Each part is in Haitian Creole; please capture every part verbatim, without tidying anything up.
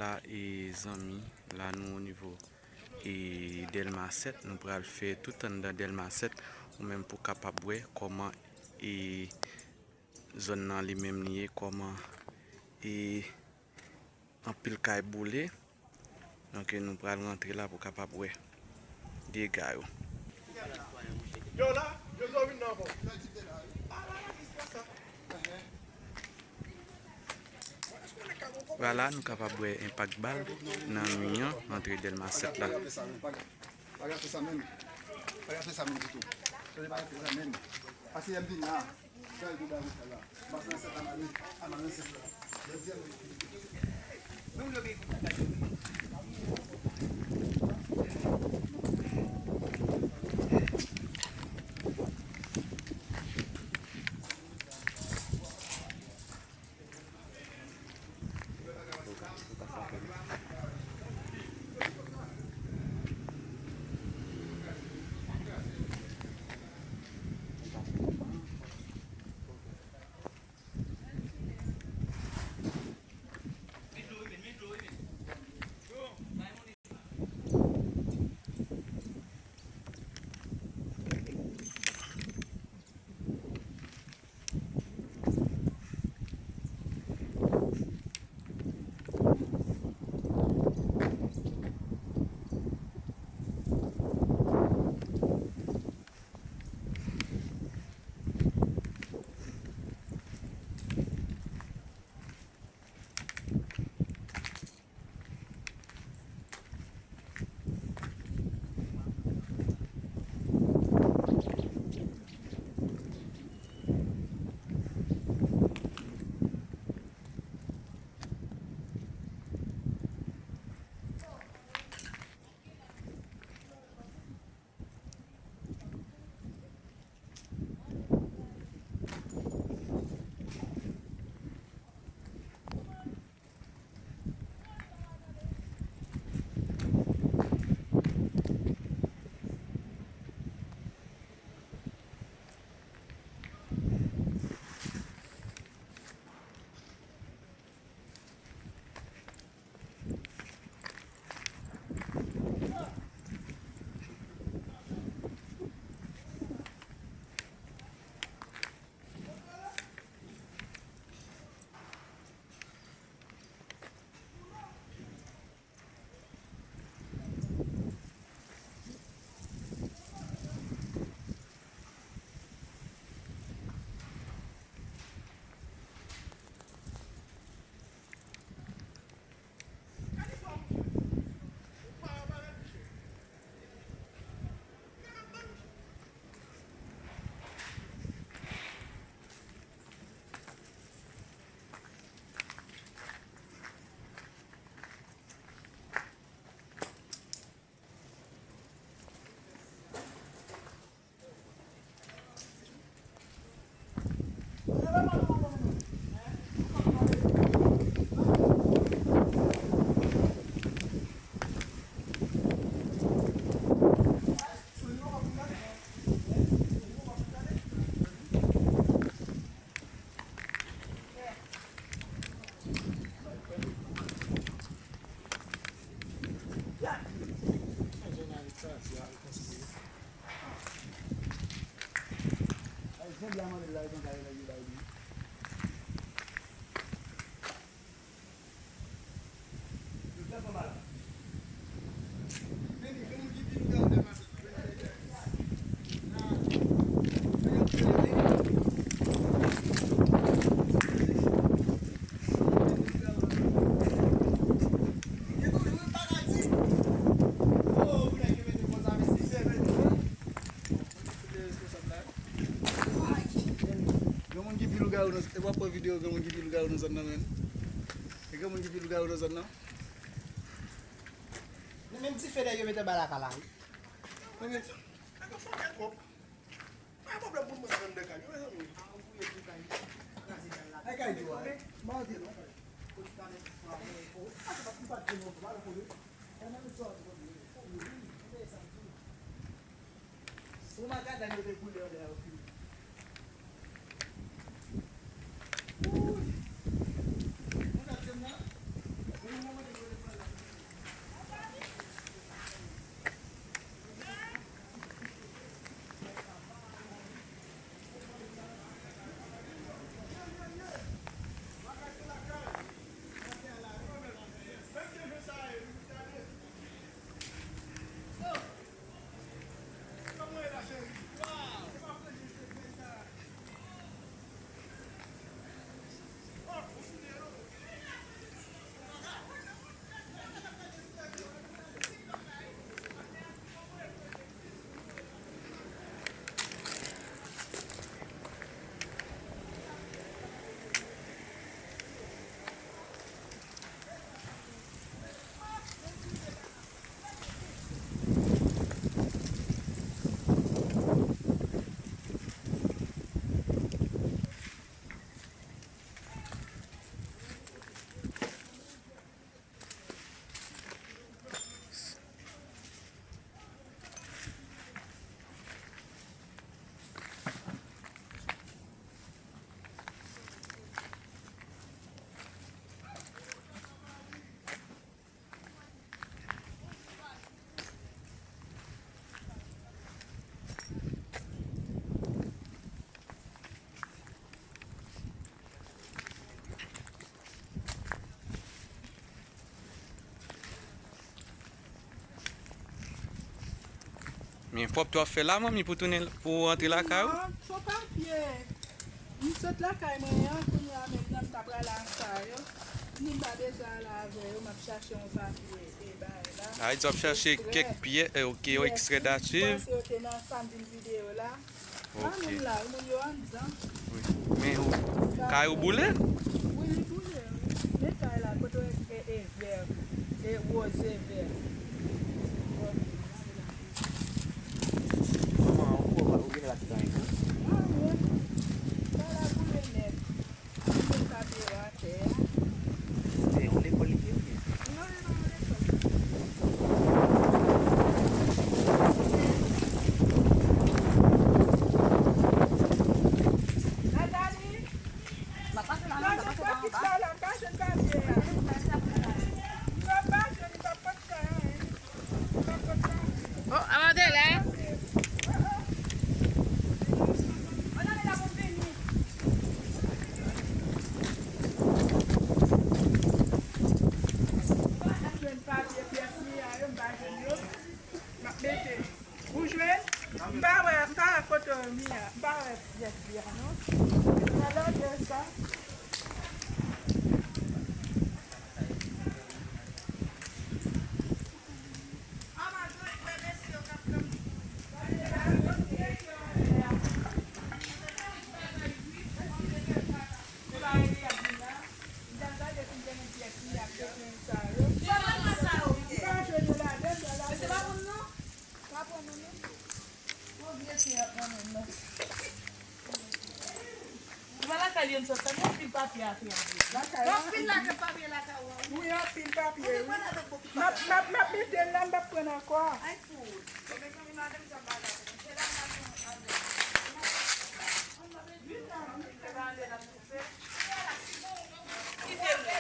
La, e, zanmi, la nou o nivo, e, Dèlma sèt, nou pral fè tout anndan Dèlma sèt, ou menm pou kapab wè kòman, e, zòn nan li menm li ye, kòman, e, anpil kay boule. Donk, nou pral rantre la pou kapab wè dega yo. Yo la, yo zo vin nan ankò. Vwala, nou kapab wè enpak bal nan mi an antre Dèlma sèt la. Pa ka fè sa menm. Pa ka fè sa menm ditou. Tande, pa ka fè sa menm. Pase M vin la. Sa yo ba ou sa la. Pase nan sèt la, mare, a mare nan sèt la. Jodi a, Gen moun ki pi lougawou nan, e w ap pran videyo, gen moun ki pi lougawou nan zòn nan, menn. E gen moun ki pi lougawou nan zòn nan. Men menm dife nèg yo mete ba lakay la, wi. Men menm, nèg yo fòkè twòp. Pa gen pwoblèm pou nou mete anndan kay yo, mezanmi. Ay, kay di w a, m pa antre non. Sou madanm yo te boule anlè yo fini. Wouy! Moun ap jwenn nan. Moun ap jwenn nan. Men pwòpte w ap fè la, manmi, pou tounen, pou w rantre lakay ou? Non, se papye. M sot lakay mwen an, kounye a menm nan m ta pral al sa yo. Moun pa bezwen al avè yo, m ap chache yon papye e bay la. A, di w ap chache kèk pyè, eh, ok, yon ekstrè dachiv. Pyès, m panse yo te nan sa m vin vide yo la. Ok. Pa moun la, moun yo anndan. Wi. Men ou, kay ou boule? Wi, li boule, wi. Men kay la, kote w ekri e vè, e woz e vè. Ok. Kòman, ou, ou, ou gen la ti tan tou? Ah, wi. Kay la boule nèt. Mete papye yo atè a. Se yon lekòl li ye oubyen? Non, li pa yon lekòl. Nathalie! M ap pase la, non, m ap pase la anba. M pa jwenn papye a. M pa jwenn, li pa pot kay anyen. Oh, Amandela. M pa jwenn papye pyès mi a yo, m pa jwenn yo. M ap mete. Ou jwenn? M pa wè, m pa wè kote yo mi a. M pa wè pyès mi a, non. Alò, de sa. Ou pa lakay li, m sot la, gen anpil papye a fè a. Lakay la? Gen anpil lakay, papye lakay ou a, wi. Wi, anpil papye, wi. M ap, m ap, m ap mete l la, m p ap pran ankò. Ay, fout. Bon, mezanmi, madanm sa bagay. Se la m ap pran avè. Vin la, vin la. Kite m la.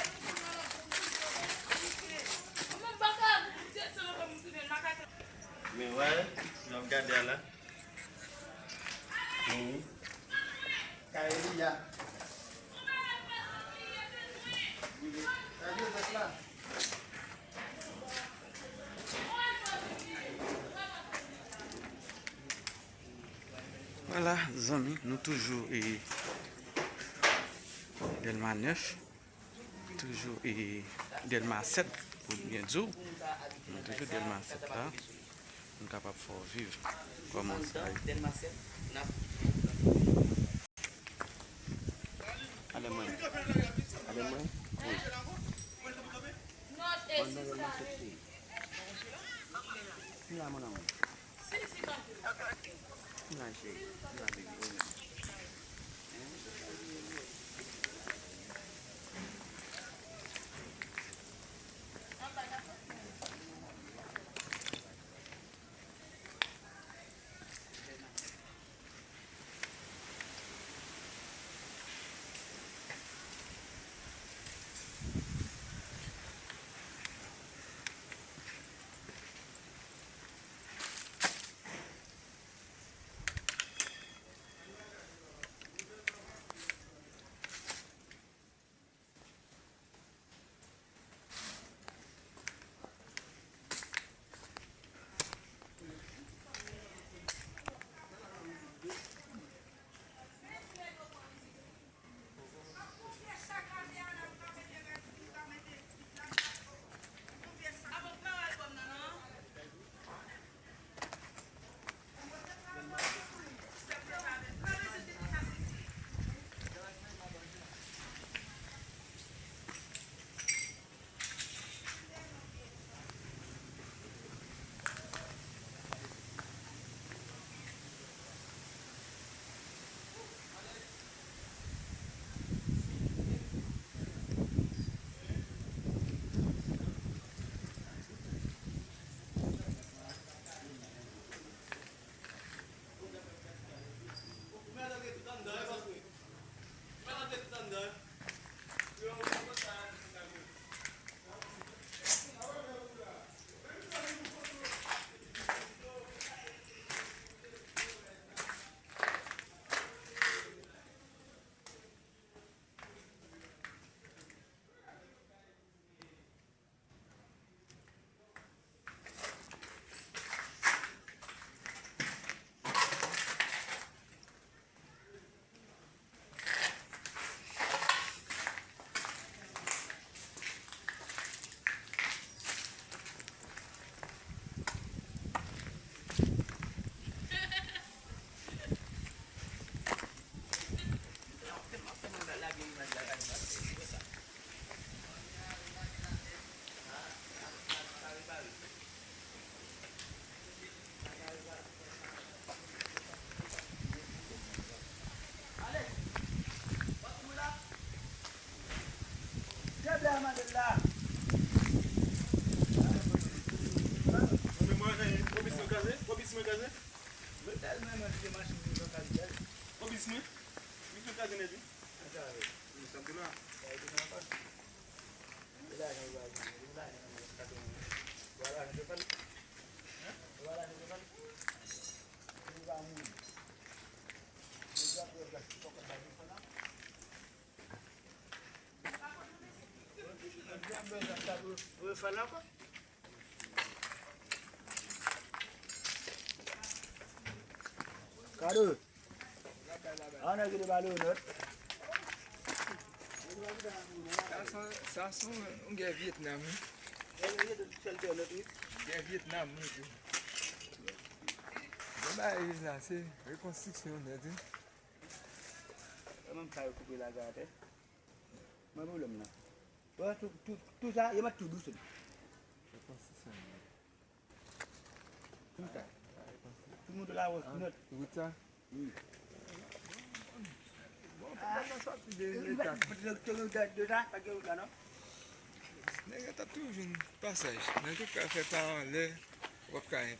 Mwen m pa ka, se, se, se, se, se, se, se, se, Men wè, n ap gade a la. Wi. Kay Eliya. Gade zòt la. Vwala, zanmi, nou toujou e Dèlma nèf. Toujou e Dèlma sèt, pou byen di w. Nou toujou Dèlma sèt la. Nou kapab fè w viv kòman sa ye. Ale mwen. Ale mwen. Wi. Mwen nan Dèlma sèt tou. Ki la, mon amour? Wè bis mwen kraze? Mwen tèlman renmen vye machin li nan kalite. Wè bis mwen? Bis mwen kraze nèt wi. Sa vre. Wi, sa vre la. Kado. An nèg ki te pale w nèt. Sa son, sa son yon gè Vyetnam wi. Gè Vyetnam wi. Gè Vyetnam wi tou. Bon bagay la se rekonstriksyon nèt wi. Mwen menm sa yo koupe lagay atè. Mwen pwoblèm nan. Wè tou tou tou sa yo mèt tou dous. Rekonstriksyon nèt. Tout moun te ka wè sou nèt. Wout sa? Wi. Bon, pandan sòti de leta. Te gen wout la, pa gen wout la non. Nèg yo t ap toujou jwenn pasaj. Nan tout ka fè pa anlè, w ap ka enpe.